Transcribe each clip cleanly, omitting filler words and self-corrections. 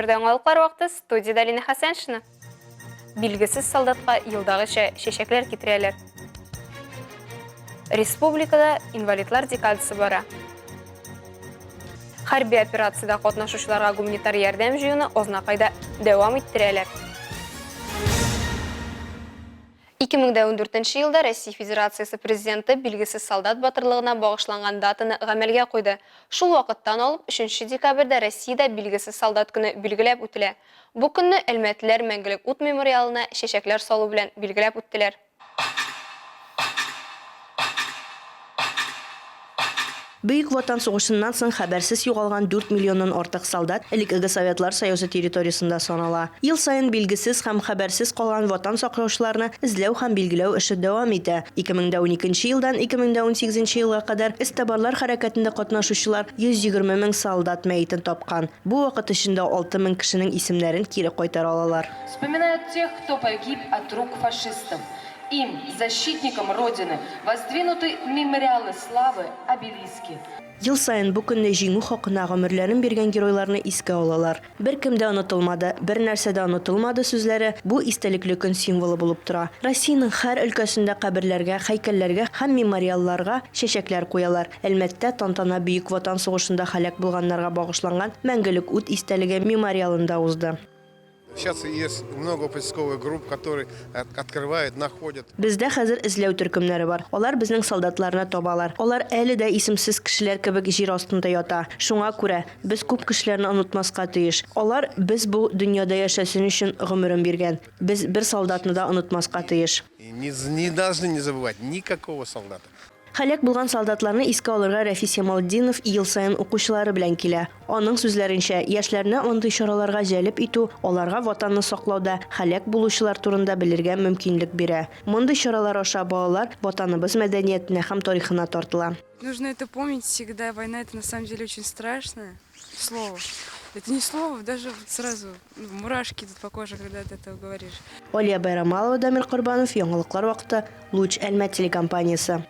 Эфирда яңалыклар вакыты, студиядә Алина Хәсәншина. Билгесез солдатка елдагыча чәчәкләр китерәләр. Республикада инвалидлар декадасы бара. Хәрби операциядә катнашучыларга гуманитар ярдәм җыюны Азнакайда дәвам иттерәләр. 2014 елда Россия Федерациясе Президенты билгесез солдат батырлыгына багышланган датаны гамәлгә куйды. Шул вакыттан алып, өченче декабрьдә Россиядә Билгесез солдат көне билгеләп үтелә. Бу көнне әлмәтлеләр Мәңгелек ут мемориалына чәчәкләр салу белән билгеләп үттеләр. Бөек Ватан сугышыннан соң хәбәрсез югалган дүрт миллионнан артык солдат элеккеге Советлар Союзы территориясендә санала. Ел саен билгесез һәм хәбәрсез калган Ватан саклаучыларны эзләү һәм билгеләү эше дәвам итә. 2012 елдан 2018 елга кадәр эзтабарлар хәрәкәтендә катнашучылар 120 мең солдат мәетен тапкан. Бу вакыт эчендә 6 мең кешенең исемнәрен кире кайтара алалар. Вспоминают тех, кто погиб от рук фашистов. Им, защитникам Родины, воздвинуты мемориалы славы, обелиски. Ел саен бу көнне Җиңү хакына гомерләрен биргән геройларны искә алалар. Беркем дә онытылмады, бернәрсә дә онытылмады сүзләре бу истәлекле көн символы булып тора. Россиянең һәр өлкәсендә каберләргә, һәйкәлләргә һәм мемориалларга чәчәкләр куялар. Әлмәттә тантана Бөек Ватан сугышында һәлак булганнарга багышланган Мәңгелек ут истәлеге мемориалында узды. Сейчас есть много поисковых групп, которые открывают, находят. Бездә хәзер эзләү төркемнәре бар. Алар безнең солдатларны табалар. Алар әле дә исемсез кешеләр кебек җир астында ята. Шуңа күрә, без күп кешеләрне онытмаска тиеш. Алар без бу дөньяда яшәсен өчен гомерен биргән. Без бер солдатны да онытмаска тиеш. Не, не должны не забывать никакого солдата. Һәлак булган солдатларны искә алырга Рәфис Ямалтдинов ел саен укучылары белән килә. Аның сүзләренчә, яшьләрне андый чараларга җәлеп итү аларга Ватанны саклауда һәлак булучылар турында белергә мөмкинлек бирә. Мондый чаралар аша балалар Ватаныбыз мәдәниятенә һәм тарихына тартыла. Нужно это помнить всегда. Война это на самом деле очень страшное слово. Это не слово, даже вот сразу ну, мурашки идут по коже, когда ты это говоришь. Алия Байрамалова, Дамир Корбанов, Яңалыклар вакыты, Луч Әлмәт телекомпаниясе.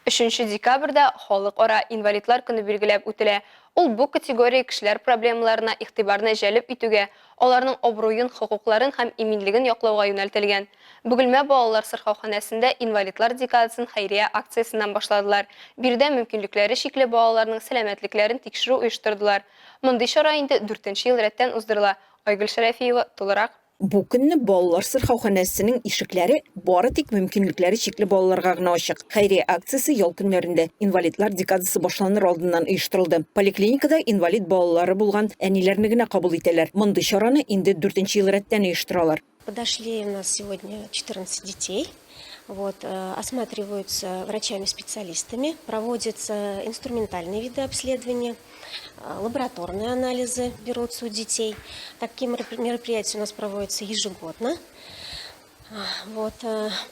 Өченче декабрьдә Халыкара инвалидлар көне билгеләп үтелә. Ул бу категория кешеләр проблемаларына игътибарны җәлеп итүгә, аларның абруен, хокукларын һәм иминлеген яклауга юнәлтелгән. Бөгелмә балалар сырхауханәсендә инвалидлар декадасын хәйрия акциясеннән башладылар. Биредә мөмкинлекләре чикле балаларның сәламәтлекләрен тикшерү оештырдылар. Мондый чара инде дүртенче ел рәттән уздырыла. Айгөл Шәрәфиева тулырак. Бу көнне балалар сырхауханәсенең ишекләре бары тик мөмкинлекләре чикле балаларга гына ачык. Хәйрия акциясе ял көннәрендә, инвалидлар декадасы башланыр алдыннан оештырылды. Поликлиникада инвалид балалары булган әниләрне генә кабул итәләр. Мондый чараны инде дүртенче ел рәттән оештыралар. Подошли у нас сегодня 14 детей. Вот, осматриваются врачами-специалистами, проводятся инструментальные виды обследования, лабораторные анализы берутся у детей. Такие мероприятия у нас проводятся ежегодно. Вот,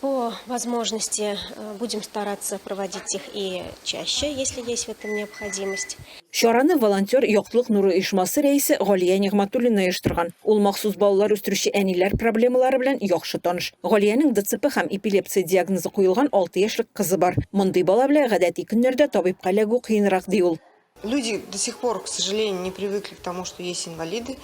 по возможности будем стараться проводить их и чаще, если есть в этом необходимость. Чараны волонтер Яктылык нуры оешмасы рәисе Галия Нигъмәтуллина оештырган. Ул махсус балалар үстерүче әниләр проблемалары белән яхшы таныш. Галиянең ДЦП һәм эпилепсия диагнозы куелган 6 яшьлек кызы бар. Мондый бала белән гадәти көннәрдә табибка эләгү кыенрак, ди ул. Люди до сих пор, к сожалению, не привыкли к тому, что есть инвалиды.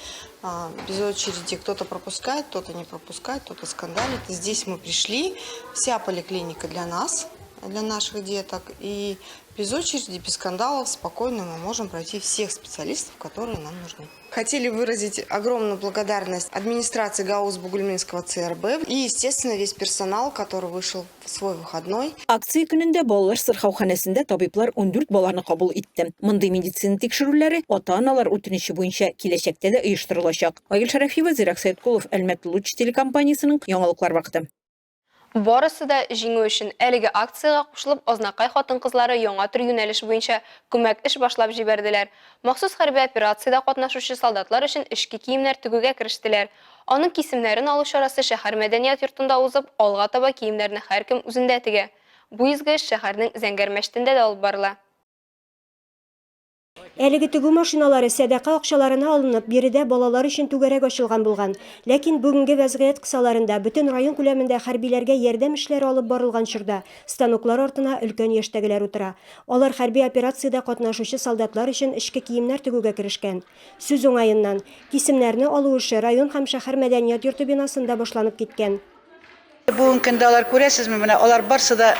Без очереди кто-то пропускает, кто-то не пропускает, кто-то скандалит. Здесь мы пришли, вся поликлиника для нас, для наших деток. И без очереди, без скандалов, спокойно мы можем пройти всех специалистов, которые нам нужны. Хотели выразить огромную благодарность администрации ГАУС Бугульминского ЦРБ и, естественно, весь персонал, который вышел в свой выходной. Акция көнендә балалар сырхауханәсендә табиблар 14 баланы кабул итте. Мондый медицина тикшерүләре ата-аналар үтенече буенча киләчәктә дә оештырылачак. Айгөл Шәрәфиева, Зирәк Сәеткулов, Әлмәт Луч телекомпаниясенең яңалыклар вакыты. Барысы да җиңү өчен. Әлеге акциягә кушылып, Азнакай хатын-кызлары яңа төр юнәлеш буенча күмәк эш башлап җибәрделәр. Махсус хәрби операциядә катнашучы солдатлар өчен эчке киемнәр тегүгә керештеләр. Аның кисемнәрен алу чарасы шәһәр мәдәният йортында узып, алга таба киемнәрне һәркем үзендә тегә. Бу изге эш шәһәрнең Зәңгәр мәчетендә дә алып барыла. Әлеге тегү машиналары сәдака акчаларына алынып, биредә балалар өчен түгәрәк ачылган булган. Ләкин бүгенге вәзгыять кысаларында, бөтен район күләмендә хәрбиләргә ярдәм эшләре алып барылган чорда, станоклар артына өлкән яшьтәгеләр утыра. Алар хәрби операциядә катнашучы солдатлар өчен эчке киемнәр тегүгә керешкән. Сүз уңаеннан, кисемнәрне алу эше район һәм шәһәр мәдәният йорты бинасында башланып киткән. Бүгенге көндә алар күрәсезме, менә алар барсы да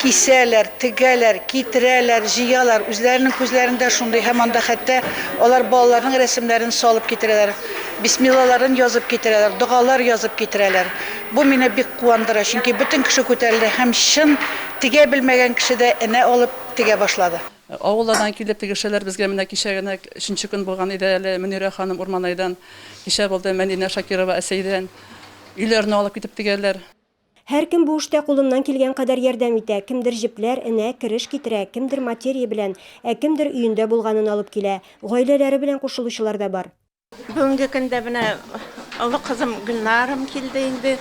кисәләр, тегәләр, китерәләр, җыялар. Үзләренең күзләрендә шундый һәм анда хәтта алар балаларның рәсемнәрен салып китерәләр, бисмиллаларын язып китерәләр, догалар язып китерәләр. Бу мине бик куандыра, чөнки бөтен кеше күтәрелде һәм чын тегә белмәгән кеше дә энә алып тегә башлады. Авыллардан килеп тегешәләр безгә менә кичә генә өченче көн булган иде әле Мөнирә ханым Урманайдан, кичә булды Мәдинә Шакирова Әсәйдән. Өйләренә алып китеп тегәләр. Һәркем бу эштә кулыннан килгән кадәр ярдәм итә, кемдер җепләр, энә, кереш китерә, кемдер материя белән, ә кемдер өендә булганын алып килә. Гаиләләре белән кушылучылар да бар. Бүгенге көндә менә олы кызым Гөлнарым килде инде.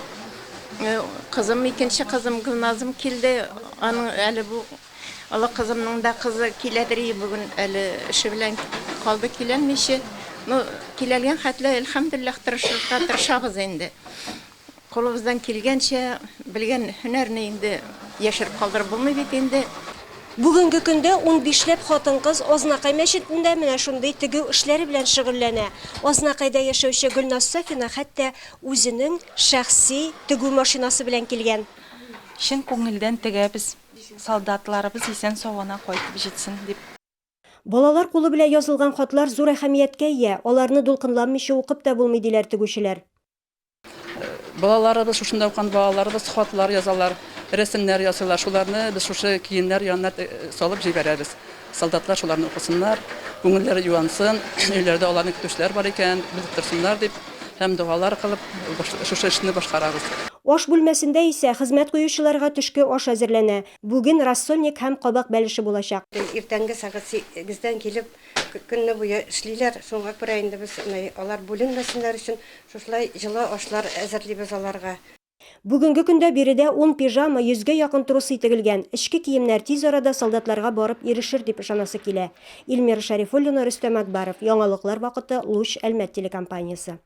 Кызым, икенче кызым Гөлназым килде. Аның әле бу олы кызымның да кызы киләдер и, бүген әле эше белән калды киләлмичә. Ну, киләлгән хәтле, әлхәмдүлилләһ, тырышырга тырышабыз инде. Кулыбыздан килгәнчә, белгән һөнәрне инде яшереп калдырып булмый бит инде. Бүгенге көндә унбишләп хатын-кыз Азнакай мәчетендә менә шундый тегү эшләре белән шөгыльләнә. Азнакайда яшәүче Гөлназ Сафина хәтта үзенең шәхси тегү машинасы белән килгән. Чын күңелдән тегәбез, солдатларыбыз исән-сау гына кайтып җитсен дип. Балалар кулы белән язылган хатлар зур әһәмияткә ия, аларны дулкынланмыйча укып та булмый, диләр тегүчеләр. Балаларыбыз, шушында укыган балаларыбыз хатлар язалар, рәсемнәр ясыйлар. Шуларны без шушы киемнәр янына салып җибәрәбез. Солдатлар шуларны укысыннар, күңелләре юансын, өйләрдә аларны көтүчеләр бар икән, белеп торсыннар дип һәм догалар кылып шушы эшне башкарабыз. Аш бүлмәсендә исә хезмәт куючыларга төшке аш әзерләнә. Бүген рассольник һәм кабак бәлеше булачак. Иртәнге сәгать сигездән килеп, Көне буе эшлиләр, шуңа күрә инде без алар бүленмәсеннәр өчен шушылай җылы ашлар әзерлибез аларга. Бүгенге көндә биредә ун пижама, йөзгә якын трусы тегелгән. Эчке киемнәр тиз арада солдатларга барып ирешер дип ышанасы килә. Эльмира Шәрифуллина, Рөстәм Акбаров, Яңалыклар вакыты, Луч, Әлмәт телекомпаниясе.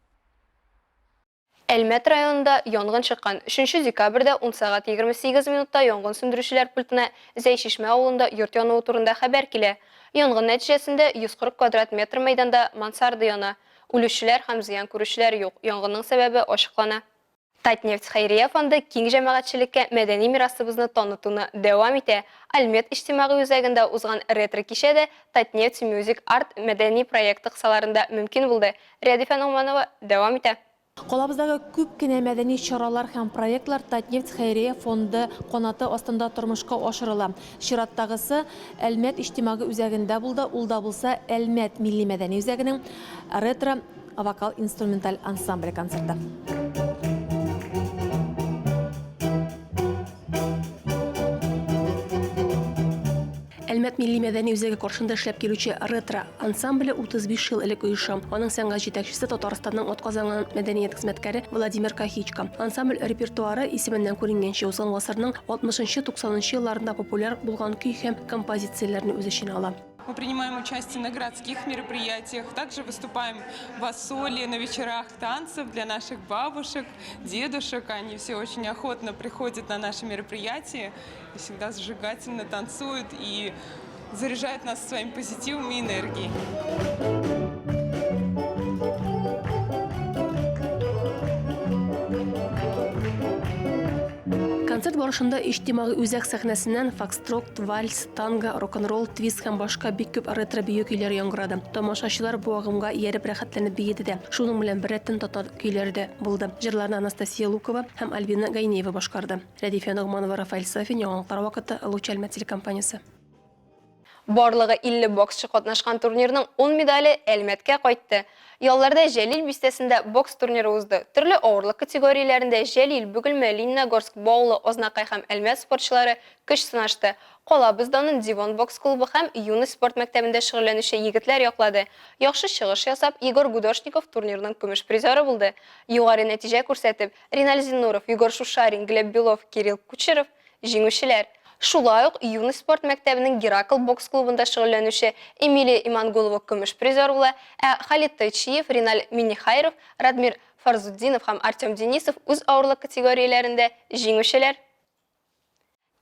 Әлмәт районында янгын чыккан. Өченче декабрьдә ун сәгать 28 минутта янгын сүндерүчеләр пультына Зәй-Чишмә авылында йорт януы турында хәбәр килә. Янгын нәтиҗәсендә 140 квадрат метр мәйданда мансарда яна. Үлүчеләр һәм зыян күрүчеләр юк. Янгынның сәбәбе ачыклана. Татнефть хәйрия фонды киң җәмәгатьчелеккә мәдәни мирасыбызны танытуны дәвам итә. Альмед иҗтимагый үзәгендә узган ретро-кичә дә Татнефть Мюзик Арт мәдәни проекты кысаларында мөмкин булды. Рәдифә Ногманова дәвам итә. Калабыздагы күп кенә мәдәни чаралар һәм проектлар Татнефть хәйрия фонды канаты астында тормышка ашырыла. Чираттагысы Әлмәт иҗтимагый үзәгендә булды, ул да булса Әлмәт милли-мәдәни үзәгенең ретро вокал-инструменталь ансамбле концерты. Әлмәт милли-мәдәни үзәге каршында эшләп килүче Ретро ансамбле 35 ел элек оеша. Аның сәнгать җитәкчесе Татарстанның атказанган мәдәният хезмәткәре Владимир Кахичко. Ансамбль репертуары, исеменнән күренгәнчә, узган гасырның 60-90 нчы елларында популяр булган көй һәм композицияләрне үз эченә ала. Мы принимаем участие на городских мероприятиях, также выступаем в Ассоле на вечерах танцев для наших бабушек, дедушек. Они все очень охотно приходят на наши мероприятия и всегда зажигательно танцуют и заряжают нас своим позитивом и энергией. Концерт барышында иҗтимагый үзәк сәхнәсеннән фокстрот, вальс, танго, рок-н-ролл, твист һәм башка бик күп ретро бию көйләре яңгырады. Тамашачылар бу агымга ияреп рәхәтләнеп биеде дә. Шуның белән беррәттән татар көйләре дә булды. Җырларны Анастасия Лукова һәм Альбина Гайнеева башкарды. Рәдифә Ногманова, Рафаэль Сафин, Яңалыклар вакыты, Луч Әлмәт телекомпаниясе. Барлыгы 50 боксчы катнашкан турнирның ун медале Әлмәткә кайтты. Ялларда Җәлил бистәсендә бокс турниры узды. Төрле авырлык категорияләрендә Җәлил, Бөгелмә, Лениногорск, Баулы, Азнакай һәм Әлмәт спортчылары көч сынашты. Калабыз данын Дивон бокс клубы һәм Юность спорт мәктәбендә шөгыльләнүче егетләр яклады. Яхшы чыгыш ясап, Егор Гудошников турнирның көмеш призеры булды. Югары нәтиҗә күрсәтеп, Риналь Зиннуров, Егор Шушарин, Глеб Белов, Кирилл Кучеров, җиңүчеләр. Шулай ук Юность спорт мәктәбенең Геракл бокс клубында шөгыльләнүче Эмилия Имангулова көмеш призер була, ә Халит Тайчиев, Риналь Миннехайров, Радмир Фарзутдинов һәм Артем Денисов үз авырлык категорияләрендә җиңүчеләр.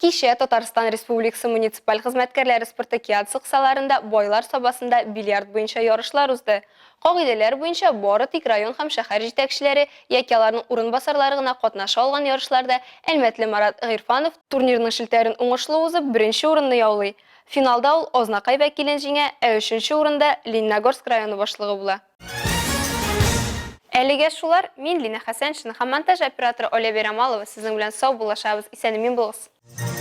Кичә Татарстан Республикасы муниципаль хезмәткәрләре спартакиадасы кысаларында Байлар Сабасында бильярд буенча ярышлар узды. Кагыйдәләр буенча, бары тик район һәм шәһәр җитәкчеләре яки аларның урынбасарлары гына катнаша алган ярышларда әлмәтле Марат Гыйрфанов, турнирның челтәрен уңышлы узып, беренче урынны яулый. Финалда ул Азнакай вәкилен җиңә, ә өченче урында Лениногорск районы башлыгы була. Әлегә шулар, мин Лина Хәсәншина һәм монтаж операторы Оля Бәйрамалова сезнең белән саубуллашабыз, исән-имин булыгыз.